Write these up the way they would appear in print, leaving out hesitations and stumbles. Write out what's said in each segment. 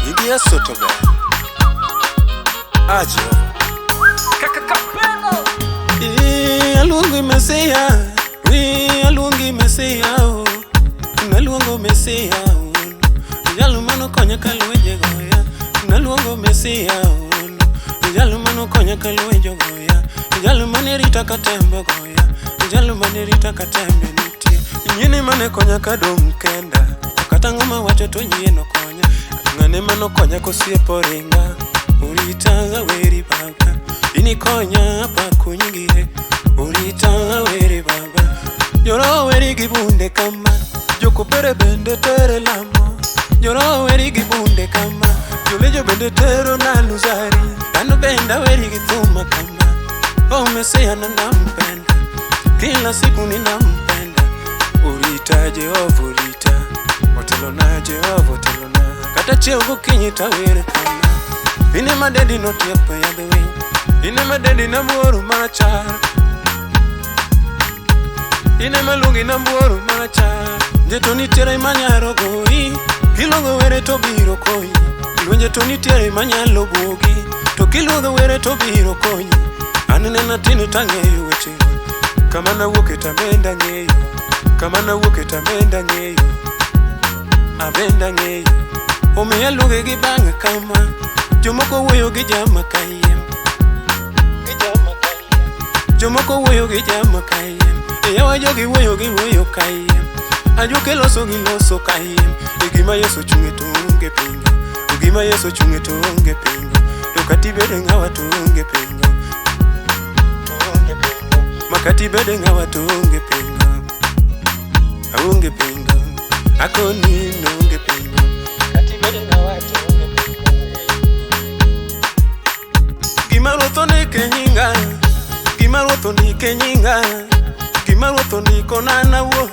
Nyingi Yesu to ber. Ah, Jehova. Aluongi Mesia, aluongi Mesia, oh. Naluongo Mesia, oh. Jal mano konya ka lwenje goya. Naluongo Mesia, oh. Jal mano konya ka lwenje goya. Jal mane rita ka tembe goya. Jal mane rita ka tembe nitie. Nyine mane konya ka dong' kenda. Kata ng'ama wacho to nyieno konya. Ng'ane mano konya kosiepo ringa. Urita weri baba. Inikonya apako nyingi. Urita weri baba. Joro weri gi bunde kama. Jokopere bende tere lamo. Joro weri gi bunde kama. Jolejo bende tero na luzari. Dhano bende weri gi thuma kama. Oh Mesia na nampenda. Kila siku ninampenda. Urita Jehova urita. Otelona Jehova otelona. Kata chiew gokinyi tawer kama. Ine madedi notiepo yadh winy. Ine madedi nambuoro marachar. Ine maluongi nambuoro marachar. Nje to nitiere manyalo goyi. Kiluongo were to biro konyi. Lwenje to nitiere manyalo buogi. To kiluongo were to biro konyi. An nena tin tang'eyo weche. Kama nawuoke tabenda ng'eyo. Kama nawuoke tabenda ng'eyo. Abenda ng'eyo. Omiyo aluonge gi bang' kama. Jomoko wuoyo gi jama kayiem. Jomoko wuoyo gi jama kayiem. Yawa jogi wuoyo gi wuoyo kayiem. Ajuoke loso gi loso kayiem. E gima Yesu chung'e to onge pingo. E gima Yesu chung'e to onge pingo. To kata ibede ng'awa to onge pingo. To onge pingo. Makata ibede ng'awa to onge pingo. Aonge pingo. Akoni onge pingo. Kata ibede ng'awa to onge pingo. Gima ruoth ondiko e nyinga. Gima ruoth ondiko e nyinga. Gima ruoth ondiko na an awuon.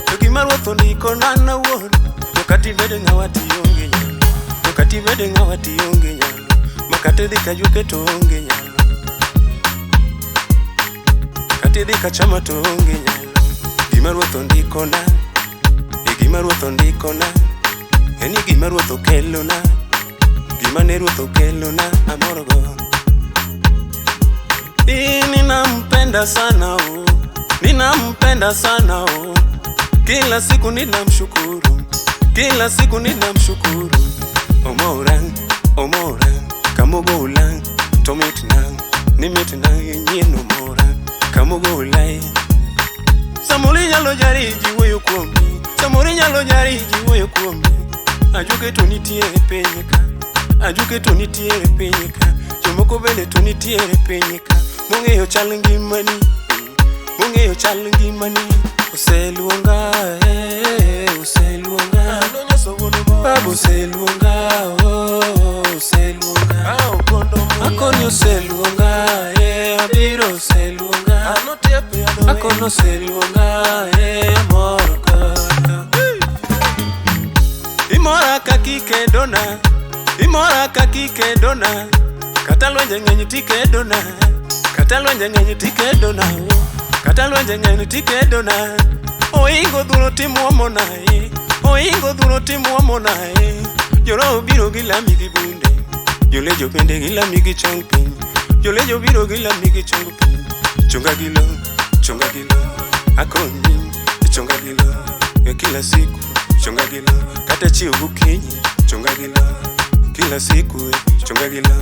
To gima ruoth ondiko na an awuon. To kata ibede ng'awa to ionge nyalo. To kata ibede ng'awa to ionge nyalo. Makata idhi ka juoke to onge nyalo. Kata idhi ka chama to onge nyalo. Gima ruoth ondiko na. E gima ruoth ondiko na. En gima ruoth okelo na. Gima ne ruoth okelo na amorgo. Ninampenda sana oh. Ninampenda sana oh. Kila siku ninamshukuru. Kila siku ninamshukuru. Omora, omora, kamugola, tomitna, nimitna, nyien omora, kamugola. Samoro inyalo jari ji wuoyo kuomi. Samoro inyalo jari ji wuoyo kuomi. Ajuoke to nitiere piny ka. Ajuoke to nitiere piny ka. Jomoko bende to nitiere piny ka. Mong'eyo chal ngimani. Mong'eyo chal ngimani. Oseluonga, oseluonga. Baba oseluonga, oh, oseluonga. Akoni oseluonga, abiro oseluonga. Akoni oseluonga, amor koda. Imora kaka ikedona, imora kaka ikedona. Kata lwenje ng'eny tikedona, kata lwenje ng'eny tikedona, oh. Kata lwenje ng'eny tikedona. Oingo dhuro timuomona, oingo dhuro timuomona. Joroho biro gi lami gi bunde, jolejo bende gi lami gi chong piny. Jolejo biro gi lami gi chong piny. Chonga gi lo, chonga gi lo, akonyi, chonga gi lo. E kila siku, chonga gi lo. Kata chiew gokinyi, chonga gi lo. Kila siku, chonga gi lo.